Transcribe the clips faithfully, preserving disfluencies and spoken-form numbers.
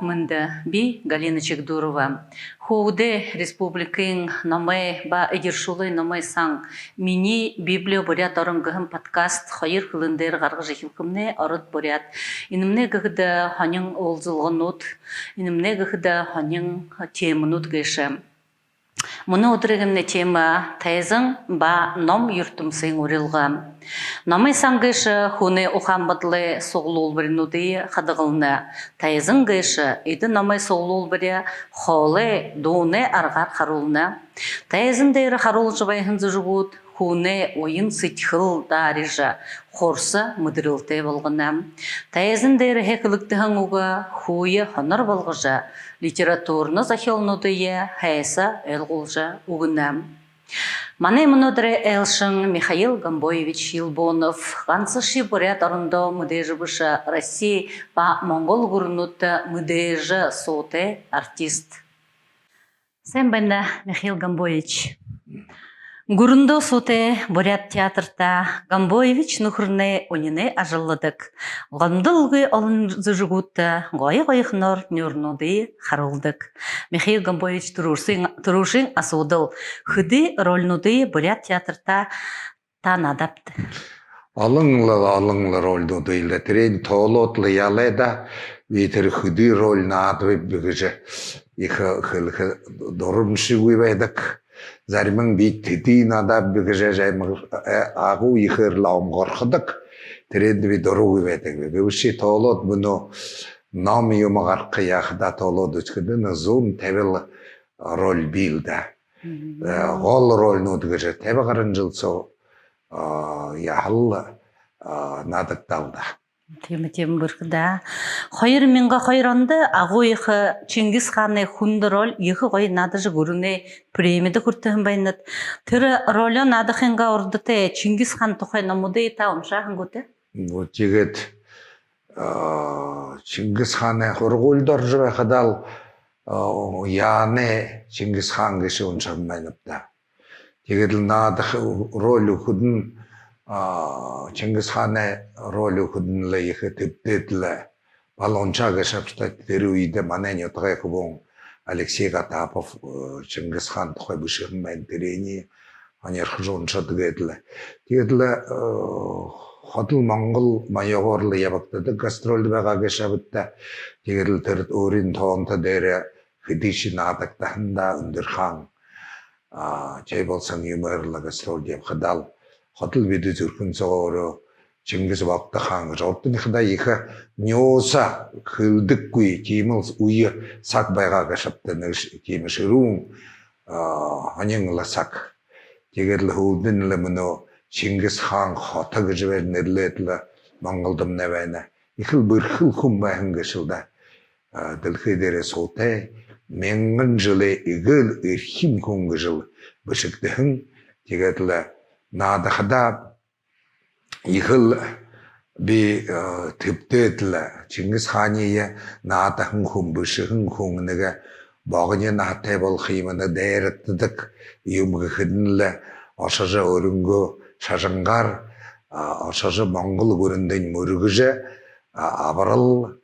Мэндэ, би Галина Чигдурова. Хүүгэдэй республикын номой ба эдиршүүлэй номой сан «Минии библио Буряад орон» гэһэн подкаст хоёр хэлэн дээрэ гаргажа эхилхэмнай: ород, буряад. Энэмнай гэхэдэ һонин уулзалганууд, энэмнай гэхэдэ һонин темэнүүд гээшэ. Мүнөө үдэрэй тема тайзан ба ном юртэмсын урилга. Номой сан гээшэ хүнэй ухаан бодолой суглуулбаринуудые хадагална. Тайзан гээшэ эдэ номой суглуулбари хоолой, дуунай аргаар харуулна. Тайзан дээрэ харуулжа байһан зүжэгүүд хүнэй уян сэдьхэл даарижа, хурса мэдэрэлтэй болгоно. Тайзан дээрэһээ хэлэгдэһэн үгэ хүниие һонор болгожо, литературна зохёолнуудые һайса ойлгуулжа үгэнэ. Манай мүнөөдэрэй айлшан Михаил Гомбоевич Елбонов гансашье Буряад орондоо мэдээжэ бэшэ, Росси ба Монгол гүрэнүүдтэ мэдээжэ суутай артист. Сайн байна, Михаил Гомбоевич. Гүрэндээ суутай Буряад театрта Гомбоевич нүхэрнай үнинэй ажалладаг. Гомдолгүй олон зүжэгүүдтэ гоё гоёхоноор нюурнуудые харуулдаг. Михаил Гомбоевич, түрүүшын, түрүүшын асуудал: хэды рольнуудые Буряад театрта та наадаабта? Олон лэ, олон лэ рольнуудые лэ. Тэрэниие тоолоод лэ яалаа даа. Би тэрэ хэды роль наадааб гэжэ ехэ хэлэхэ дурамшьегүй байдаг. Заримань би тэдые наадааб гэжэ жаймаг, э, агуу ехээр лэ омогорходог. Тэрээндэ би дурагүй байдаг. Гэбэшье тоолоод, мүнөө ном юумэ гараха яахадаа, тоолоод үзэхэдэ, нэгэ зуун табин роль бии л даа. Мгм. Э, гол рольнууд гэжэ табин гаран жэл соо, а, яһала, а, наадагдаал даа. Тиимэ, тиимэ, бэрхэ даа. Хоёр мянга хоёр ондо агуу ехэ Чингис хаанай хүндэ роль ехэ гоё наадажа, гүрэнэй премидэ хүртэһэн байнат. Тэрэ ролёо наадахынгаа урда тээ Чингис хаан тухай номуудые та уншааһан гүт? Вот, тиигээд, а, Чингис хаанай һургуулида орожо байхадаал, а, Яанай Чингис хаан гээшые уншаһан байнаб даа. Тиигээд лэ наадаха роль үгэхэдэнь, а, Чингис хаанай роль үгэхэдэнь лэ ехэ тэбтээд лэ, баһал уншаа гээшэб даа. Тэрэ үедэ манай нютагай хүбүүн Алексей Гатапов, э, Чингис хаан тухай бэшэһэн байна. Тэрэниие һонирхожо уншаад гээд лэ. Тиигээд лэ, э, ходол Монгол маягаар лэ ябагдадаг гастрольдо байгаа гээшэб даа. Тиигээд лэ тэрэ өөрын тоонто дээрэ хэдышье наадагдаһан даа, Үндэр хаан, а, Чойболсон юумээр лэ гастрольдо ябахадаал, ходол бидэ зүрхэн соогоо өөрөө Чингис Богдо хаан гэжэ, урданхидаа ехэ нюуса, хэлэдэггүй, тиимэл үе саг байгаа гээшэб даа, нэгэ ш-, тиимэ шэрүүн, а, һонин лэ саг. Тиигээд лэ һүүлдэнь лэ мүнөө Чингис хаан хото гэжэ бээр нэрлээд лэ Монголдомнай байна. Ехэл бэрхэл хүн байһан гээшэл даа. А, дэлхэй дээрэ суутай, мянган жэлэй эгээл эрхим хүн гэжэл бэшэгдэһэн. Тиигээд лэ наадахадаа ехэл би, э, тэбтээд лэ, Чингис хааниие наадаһан хүн, бэшэһэн хүн нэгэ богони наһатай болохо юм, нэгэ дайрагдадаг юм гэхэдэнь лэ, ошожо өөрынгөө шажангаар, а, ошожо Монгол гүрэндэнь мүргэжэ, а, абарал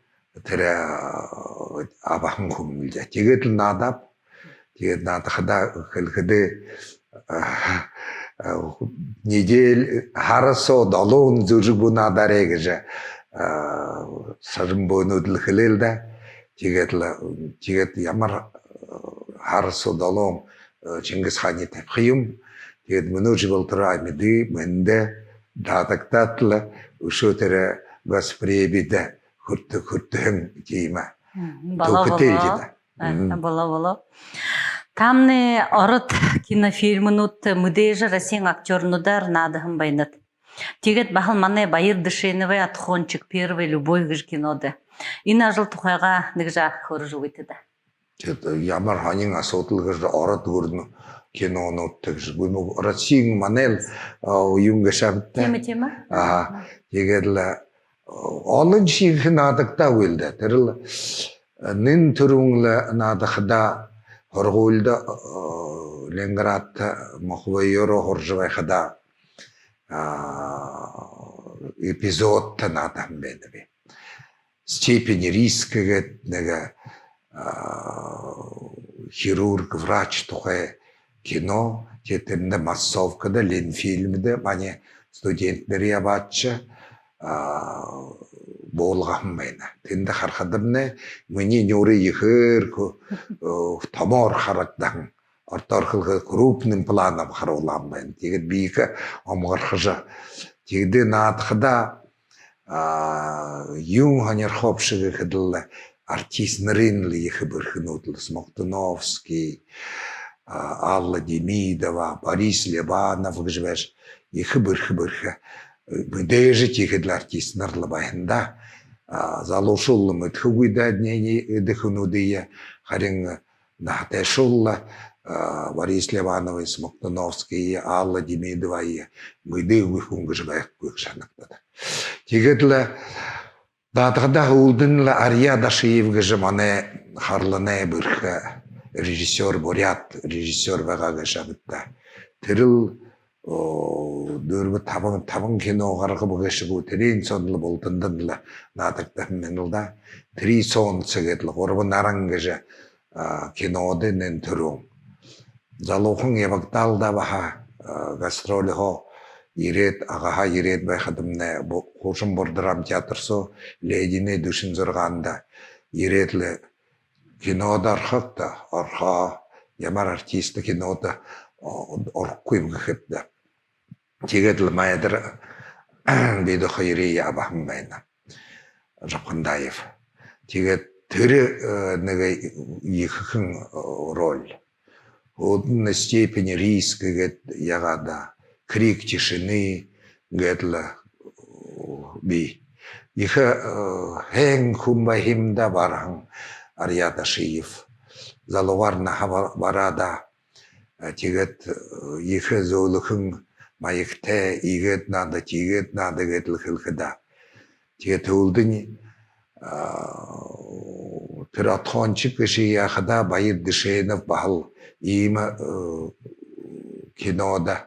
тэрэ, а, абаһан хүн лэ даа. Тиигээд лэ наадааб. Тиигээд наадахадаа хэлэхэдээ, а, а, недель, һара соо долоон зүжэг бү наадаарай гэжэ, а, шажан бөөнүүд лэ хэлээл даа. Тиигээд лэ, тиигээд ямар, а, һара соо долоон, а, Чингис хаани табиха юм. Тиигээд мүнөө жэл болотор амиды, мэндэ, наадагдаад лэ, үшөө тэрэ гос премидэ хүртэ-, хүртэһэн тиимэ. Мгм. Болоо, түүхэтэй болоо. Лэ даа. Э, мгм. Болоо, болоо. Тамнай ород кинофильмэнүүдтэ мэдээжэ Россиин актёрнуудаар наадаһан байнат. Тиигээд баһал манай Баяр Дышеновай «Отхончик», «Первая любовь» гэжэ кинодо. Энэ ажал тухайгаа нэгэ жаахан хөөрэжэ үгыт даа. Тиигээд ямар һонин асуудал гэжэ, ород гүрэнэй кинонуудта гэжэ. Гү, мүн Россиин, манайла, а, юун гээшэб даа. Тиимэ, тиимэ. Аха. Мгм. Тиигээд лэ, а, олоншье ехэ наадагдаагүй лэ даа. Тэрэл, а, нэн түрүүн лэ наадахадаа һургуулида, а, Ленинградта мохобоёороо һуража байхадаа, а, эпизодто наадаһан байнаб. степень риска гээд нэгэ, а, хирург, врач тухай кино. Тиигээд тэндэ массовкада, Ленфильмдэ манай студентнэр ябаадшье, а, буулгаһан байна. Тэндэ харахадамнай минии нюурые ехээр хө-, э, томоор харагдаһан, ородоор хэлэхэдэ, крупным планом харуулһан байна. Тиигээд би ехэ омогорхожо. Тиигээд наадахада, а, юун һонирхооб гэхэдэл, артистнарынь лэ ехэ бэрхэнүүд лэ: Смоктуновский, а, Алла Демидова, Борис Леванов гэжэ байжа, ехэ бэрхэ, бэрхэ. Мэдээжэ тиихэдэл артистнар лэ байһан даа. А, залуушуул лэ мэдэхэгүй даа, эдэ хүнүүдые, харин наһатайшуул лэ, а, Борис Левановые, Смоктуновские, Алла Демидовые мэдээгүй хүн гэжэ байхагүй гэжэ һанагдана. Тиигээд лэ наадахадаа һүүлдэнь лэ Арьяа Дашиев гэжэ манай Харланай бэрхэ режиссёр, буряад режиссёр байгаа гээшэ ааб даа. Тэрэл, о, дүрбэ, табан, табан кино гаргаба гээшэ гү, тэрээн соонь лэ бултандань лэ наадагдаһан байна л даа. «Три солнца» гээд лэ, «Гурба наран» гэжэ, а, кинодо нэн түрүүн. Залуухан ябагдаал даа баһа, а, гастрольһоо ерээд, Агаһаа ерээд байхадамнай, бу-, хуушан Бурдрам театр соо Лединэй дүшэн зургаанда ерээд лэ: «Кинодо орохо гүт?» «Орохоо». «Ямар артист кинодо, о, орохогүйб?» гэхэбди. Тиигээд лэ Майдар бидэ хоёрые абаһан байна, Жапхандаев. Тиигээд тэрэ, э, нэгэ ехэхэн, э, роль. Өөдэнь «Степень риска» гээд яагаад, «Крик тишины» гээд лэ, э, би. Ехэ, э, һайн хүн байһан даа бараһан Арьяа Дашиев. Залуугаар наһа ба-, бараа даа. А, тиигээд, э, ехэ зөөлэхэн маягтай, иигээд наада, тиигээд наада гээд лэ хэлэхэ даа. Тиигээд һүүлдэнь, а, тэрэ «Отхончик» гэжэ яахадаа Баяр Дышенов баһал иимэ, э, кинодо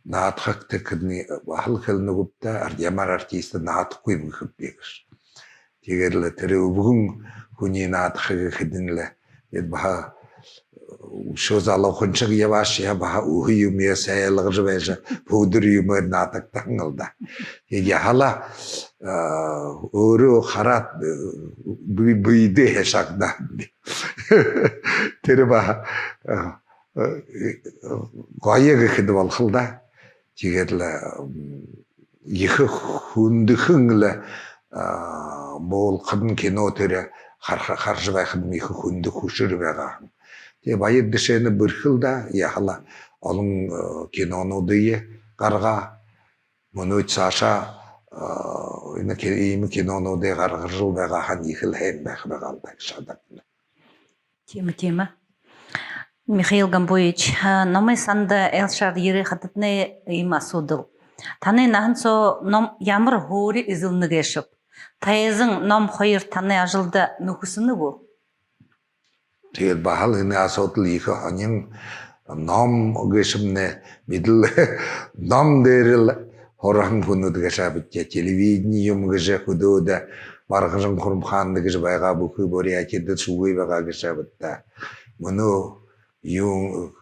наадахагты гэхэдэнь, баһал хэлэнэ гүб даа, ар-, ямар артист наадахагүйб гэхэб би гэжэ. Тиигээд лэ тэрэ үбгэн хүниие наадаха гэхэдэнь лэ, эд баһа үшөө залууханшаг ябаашье, баһа үһэ юумэеэ сайлгажа байжа, пудра юумээр наадагдаһан л даа. Тиигээд яһала, а, өөрөө хараад, э, бэе-, бэедээ һайшаагдаһан. Тэрэ баһа, а, э, гоё гэхэдэ болохо л даа. Тиигээд лэ, м, ехэ хүндэхэн лэ, а, буулгахадань, кино тэрэ хар-, хаража байхадань ехэ хүндэ хүшэр байгаа. Тиигээд Баяр Дышенов бэрхэл даа, яһала олон, э, кинонуудые гаргаа. Мүнөө саашаа, э, энэ ки-, иимэ кинонуудые гаргажал байгаа һаань, ехэл һайн байха байгаа л даа гэжэ һанагдана. Тиимэ, тиимэ. Михаил Гомбоевич, а, номой санда айлшаар ерээ хадатнай иимэ асуудал. Танай наһан соо ном ямар һуури эзэлнэ гээшэб? Тайзан, ном хоёр танай ажалда нүхэсэнэ гү? Тиигээд баһал энэ асуудал ехэ һонин. Ном гээшэмнай бидэл ном дээрэл һураһан хүнүүд гээшэ ааб даа. Телевидени юумэ гэжэ хүдөөдэ, Баргажан Хурамхаанда гэжэ байгаа, бүхы Буряадта шүүгээ байгаа гээшэ ааб даа. Мүнөө юун,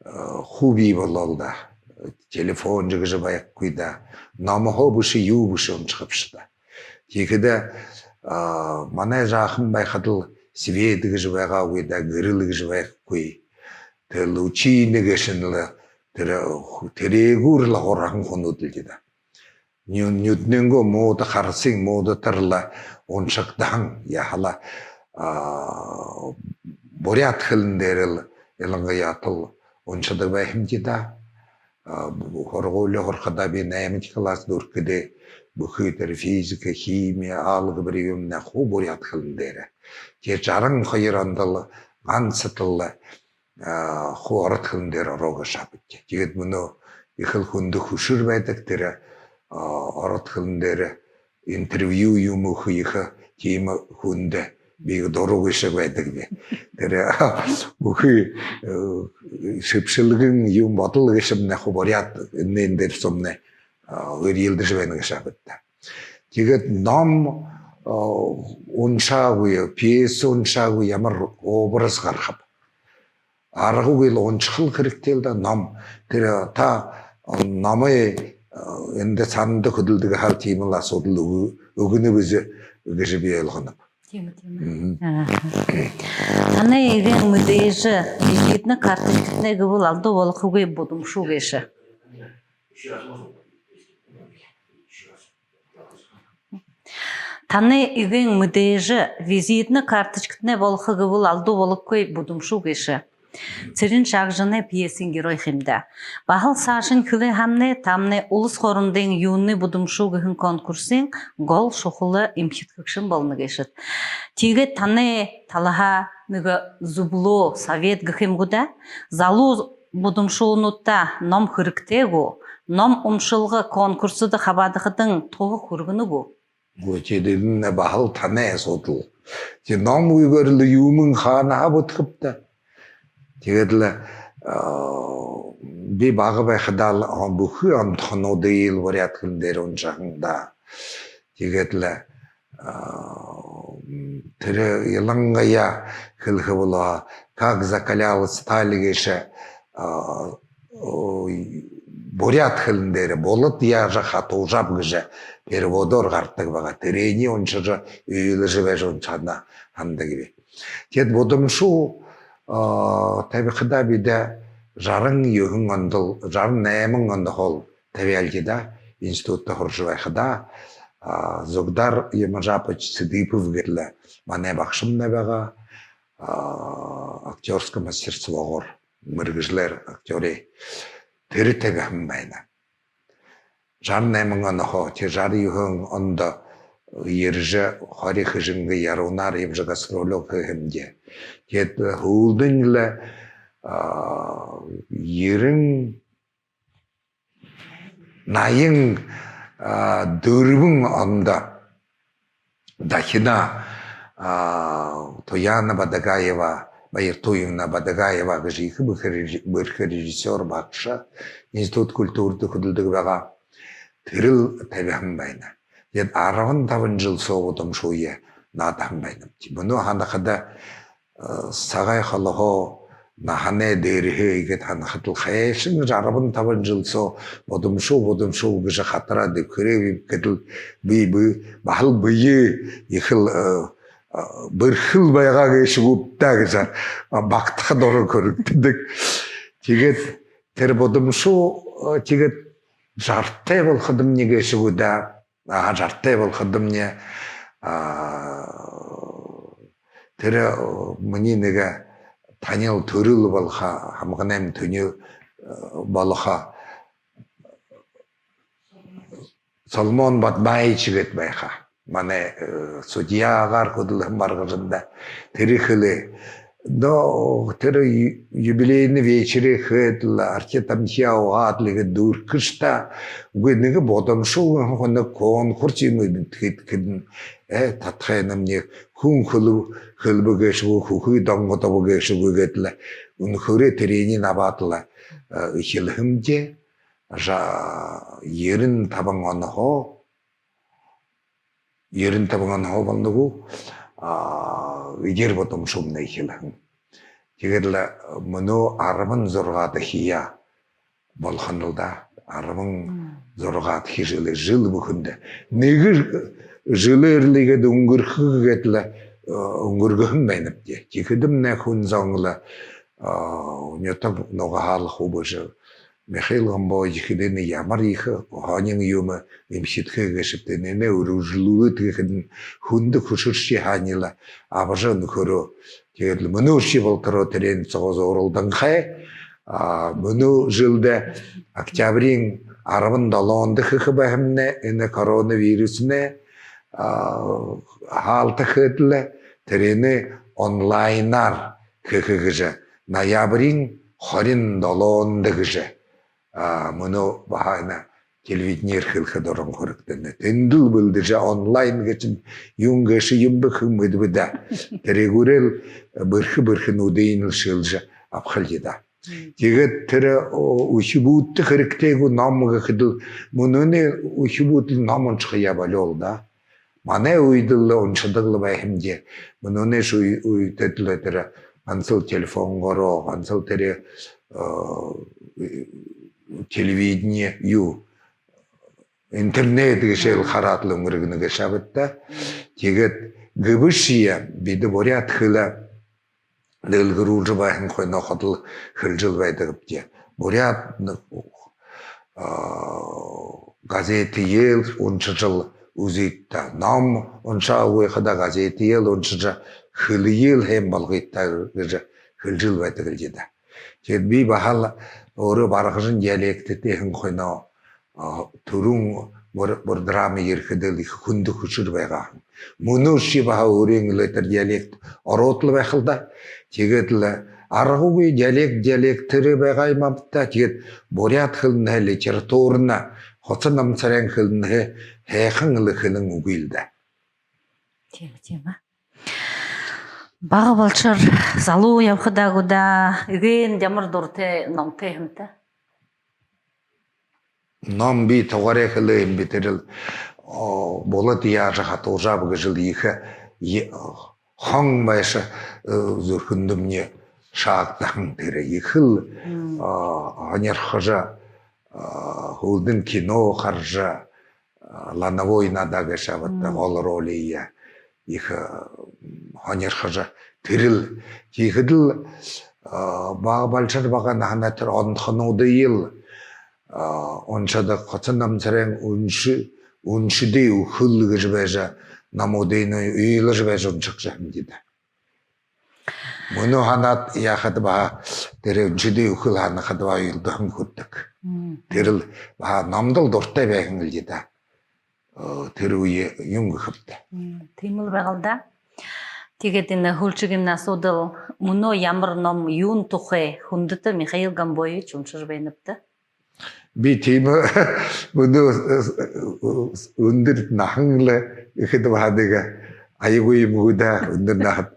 э, хуу бии болоо л даа. Телефон гэжэ байхагүй даа. Номһоо бэшэ, юу бэшэ уншахабши даа. Тиихэдэ, а, манай жаахан байхадал свет гэжэ байгаагүй даа, гэрэл гэжэ байхагүй. Тэрэл лучина гээшэнь лэ тэрэ, тэрээгүүр лэ һураһан хүнүүд лэ даа. Ню-, нюдэнэйнгөө мууда, харасын муудатар лэ уншагдаһан, яһала, а, буряад хэлэн дээрэл илангаяатал уншадаг байһан даа. А, һургуули һурахадаа, би наймадахи класс дүүрэхэдээ, бүхы тэрэ физика, химия, алгебра юумэнэй хуу буряад хэлэн дээрэ. Тиигээд жаран хоёр ондол гансатал, а, хуу ород хэлэн дээрэ ороо гээшэ ааб даа. Тиигээд мүнөө ехэл хүндэ хүшэр байдаг тэрэ, а, ород хэлэн дээрэ интервью юумэ үгэхэ ехэ тиимэ хүндэ би дургүй шэг байдаг би. Тэрэ бүхы, э, шэбшэлгын юумэ, бодол гээшэмнай хуу буряад, энээн дээрэ сумнай, а, урилдажа байна гээшэ ааб даа. Тиигээд ном уншаагүй, пьесэ уншаагүй ямар образ гарахаб? Аргагүй л уншахал хэрэгтэй л даа, ном. Тэрэ та номой эндэ санда хүдэлдэг хаа, тиимэл асуудал үгэнэ бэзэ гэжэ би ойлгоноб. Тиимэ, тиимэ. Танай эгээн мэдээжэ, визитнэ карточкатнай гэбэл алдуу болохогүй будамшуу гээшэ. Танай эгээн мэдээжэ, визитнэ карточкатнай болохо гэбэл алдуу болохогүй будамшуу гээшэ. Цырен Шагжанай пьесын герой ха юм даа. Баһал саашань хэлээ һаамнай, таамнай улас хоорондын юунэй будамшуу гэһэн конкурсын гол шухала эмхидхэгшэн болоно гээшэт. Тиигээд танай талаһаа нэгэ зүблөө, совет гэхэ юм гү даа. Залуу будамшуунуудта ном хэрэгтэй гү? Ном уншалга конкурсдо хабаадахадань туһа хүргэнэ гү? Гү, тиигээд энэ баһал танай асуудал. Тии, номгүйгөөр лэ юумэн хаанаһаа бүтэхэб даа. Тиигээд лэ би бага байхадаа лэ бүхы онтохонуудые лэ буряад хэлэн дээрэ уншаһан даа. Тиигээд лэ тэрэ илангаяа хэлэхэ болоо, «Как закалялась сталь» гээшэ, буряад хэлэн дээрэ «Булад яажа хатуужаб» гэжэ переводоор гарадаг байгаа. Тэрэниие уншажа, үйлэжэ байжа уншахадаа һанадаг би. Тиигээд будамшуу табихадаа бидэ жаран юһэн ондол, жаран найман ондохоол табяалди даа, институтта һуража байхадаа. Зугдар Ямажапович Цыдыпов гээд лэ манай багшамнай байгаа, актёрска мастерствогоор, мэргэжэлээр актёрые, тэрэ табиһан байна. Жаран найман онһоо, тии, жаран юһэн ондо ерэжэ, хори хэжэнгэ, Ярууна ябажа гастролёо хэһэмди. Тиигээд һүүлдэнь лэ ерэн, наян дүрбэн ондо дахинаа Туяна Бадагаева, Баяртуевна Бадагаева гэжэ ехэ бэрхэ реж-, бэрхэ режиссёр багша, Институт культурада хүдэлдэг байгаа. Тэрэл табиһан байна. Тиигээд арбан табан жэл соо будамшууе наадаһан байнаб. Мүнөө һанахада, сагай холоһоо, наһанай дээрэһээ иигээд һанахадал, хайшан арбан табан жэл соо будамшуу, будамшуу гэжэ хатараад, дэбхэрээ бэбхэдэл, би, би баһал бэеэ ехэл бэрхэл байгаа гээшэ гүб даа гэжэ багтахада орон хүрэгдэдэг. Тиигээд тэрэ будамшуу, тиигээд жаратай болоходомни гээшэ гү даа. Аа, жаратай болоходомни, тэрэ минии нэгэ танил түрэл болохо, һамганайм түрэл болохо Соломон Бадмаевич гээд байха. Манай судьягаар хүдэлһэн Баргажанда. Тэрэ хэлээ. Но тэрэ ю-, юбилейный вечерээ хээд лэ, архи тамхяа уугаад лэ, иигээд дүүргэхэш даа. Үгы, нэгэ будамшуу, нэгэ конкурс юумэ эдихэдэнь, э, татахайнамни, хүн хэлэ-, хэлэбэ гээшэ гү, хүхы донгодобо гээшэ гү гээд лэ, үнэхөөрөө тэрэниие абаад лэ эхилһэмди. Жа-, ерэн табан онһоо, ерэн табан онһоо болоно гү, эдир будамшуумнай эхилһэн. Тиигээд лэ мүнөө арбан зургаадахияа болохонол даа. Арбан зургаадахи жэлээ, жэл бүхэндэ. Нэгэ жэлээр лэ иигээд үнгэрхэ гээд лэ үнгэргэһэн байнабди. Тиихэдэмнай хүн зон лэ нютаг нугаһаа лэ хубиижа, Михаил Гомбоевич хэдынь ямар ехэ һонин юумэ эмхидхээ гээшэб, тэрээнээ үргэлжэлүүлээд гэхэдэнь, хүндэ хүшэршье һаань лэ абажа, үнэхөөрөө. Тиигээд лэ мүнөөшье болотороо тэрээн соогоо зууралданхай. Мүнөө жэлдэ октябриин арбан долоондо хэхэ байһамнай, энэ коронавируснай хаалта хээд лэ, тэрээнээ онлайнаар хэхэ гэжэ, ноябриин хорин долоондо гэжэ. Мүнөө баһа энэ телевиденеэр хэлэхэдэ орон хүрэгдэнэ. Тэндэл бэлдэжэ, онлайн гээшэнь юун гээшэ юм бэ, хэн мэдэбэ даа. Тэрээгүүрэл бэрхэ-бэрхэнүүдыень лэ шэлэжэ абахалди даа. Тиигээд тэрэ үхибүүдтэ хэрэгтэй гү ном гэхэдэл, мүнөөнэй үхибүүдэл ном уншахаяа болёол даа. Манай үедэл уншадаг лэ байһан юм даа. Мүнөөнэй ш-, үе-, үетэдэл тэрэ гансал телефонгоороо, гансал тэрэ, э, телевидени, юу, интернет гээшээл хараад лэ үнгэргэнэ гээшэ ааб даа. Тиигээд гэбэшье бидэ буряад хэлэ дэлгэрүүлжэ байһан хойноо ходол хэлэжэл байдагбди. Буряад, а, газетэеэл уншажал үзыт даа. Ном уншаагүй хадаа газетэеэл уншажа, хэлэеэл һайн болгыт даа гэжэ хэлэжэл байдаг лэ даа. Тиигээд би баһал өөрөө Баргажан диалектэтэй һэн хойноо, а, түрүүн Бур-, Бурдрама ерэхэдээл ехэ хүндэ хүшэр байгаа. Мүнөөшье баһа өөрын лэ тэрэ диалект ороод лэ байха лэ даа. Тиигээд лэ аргагүй диалект, диалект тэрэ байгаа юм ааб даа. Тиигээд буряад хэлэнһээ, литературна, Хоца Намсарайн хэлэнһээ һайхан лэ хэлэн үгыл даа. Тиимэ, тиимэ. Бага болошоор, залуу ябахадаа гү даа, эгээн ямар дуратай номтой һэмта? Ном би тугаараа хэлээ юм, би тэрэл, о, Булад яажа хатуужааб гэжэл ехэ, е-, хон байша, э, зүрхэндэмни шаагдаһан тэрэ. Ехэл, Мм. а, һонирхожо, а, һүүлдэнь кино хаража, а, Лановой наада гээшэ ааб даа, Мм. гол ролиие ехэ, а, һонирхожо. Тэрэл тиихэдэл, а, бага болошоор, бага наһанай тэрэ онтохонуудыел, а, уншадаг, Хоца Намсарайн «Үншэ-, үншэдэй үхэл» гэжэ байжа, номуудыень уйлажа байжа уншажа һэм даа. Мүнөө һанаад яахада баһа, тэрэ «Үншэдэй үхэл» һанахада баһа уйлдаһан хүрдэг. Мм. Тэрэл баһа номдол дуратай байһан лэ даа. Э, тэрэ үе юм гэхэб даа. Мм, тиимэл байгаал даа. Тиигээд энэ һүүлшыгымнай асуудал: мүнөө ямар ном, юун тухай хүндэтэ Михаил Гомбоевич уншажа байнабта? Би тиимэ, мүнөө, э, э, үндэр наһан лэ гэхэдэ баһа нэгэ аягүй юм гү даа, үндэр наһан.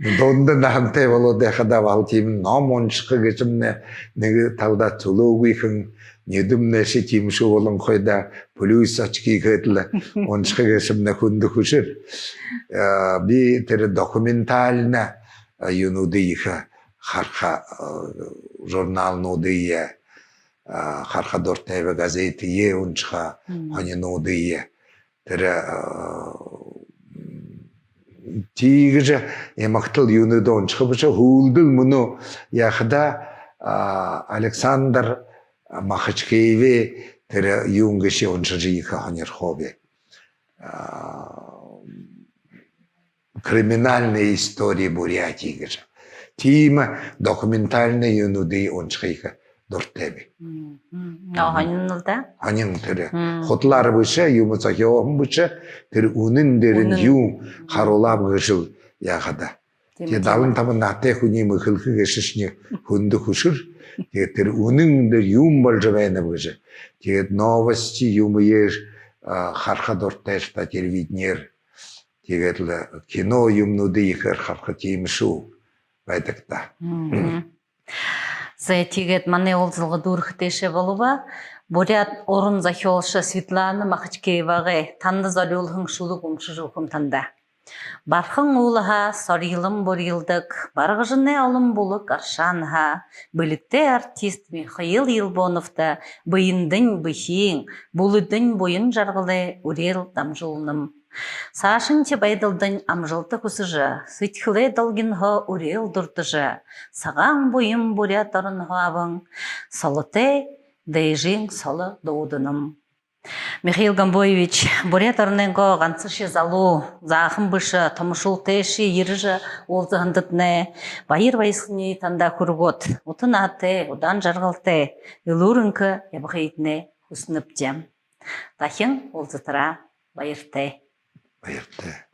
Дунда наһантай болоод байхадаа баһал тиимэ ном уншаха гээшэмнай нэгэ талада түлөөгүй хэн, нюдэмнайшье тиимэшүү болонхой даа, плюс очки хээд лэ уншаха гээшэмнай хүндэ хүшэр. Э, би тэрэ документальна, э, юунуудые ехэ хараха, э, журналнуудые, а, хараха дуратайб, газетые уншаха, Мм. һонинуудые. Тэрэ, а, тиигэжэ ямагтал юунуудые уншаха бэшэ, һүүлдэл мүнөө яахада, а, Александр Махачкеевэй тэрэ юун гээшые уншажа ехэ һонирхооб. А, «Криминальная история Бурятии» гэжэ. Тиимэ документальна юунуудые уншаха ехэ дуратайб. Мм, мм. Ноо, Мгм. һонин лэ даа. Һонин тэрэ. Мм. Худалаар бэшэ, юумэ зохёоһон бэшэ, тэрэ үнэн дээрэнь Үнэн. юун харуулааб гэжэл яахада. Тиимэ, Тиигээд тиимэ. далан табан наһатай хүниие хэлэхэ гээшэшни хүндэ хүшэр. Тиигээд тэрэ үнэн дээрэ юун болжо байнаб гэжэ. Тиигээд новости юумэеэр, а, хараха дуратайш даа, телевидениеэр. Тиигээд лэ кино юумэнүүдые ехээр хараха тиимэшүү байдаг даа. Мгм. Зай, тиигээд манай уулзалга дүүрэхэдээшье болобо. Буряад уран зохёолшо Светлана Махачкеевагай танда зорюулһан шүлэг уншажа үгэхэм танда. Бархан уулаһаа сорьёолон бурьялдаг, Баргажанай олон бүлэг аршаанһаа бэлигтэй артист Михаил Елбоновта бэедэнь бэхиин, бүлэдэнь буян жаргалай үреэл дамжуулнам. Саашанхи байдалдань амжалта хүсэжэ, сэдьхэлэй долгинһоо үреэл дурдажа, сагаан буян Буряад оронһоо абан, солотой дээжын соло дууданам. Михаил Гомбоевич, Буряад оронойнгоо гансашье залуу, заахан бэшэ, томошуултайшье ерэжэ уулзаһандатнай баяр баясхалан танда хүргөөд, ута наһатай, удаан жаргалтай, элүүр энхэ ябахыетнай хүсэнэбди. Дахин уулзатараа баяртай. Баяртай.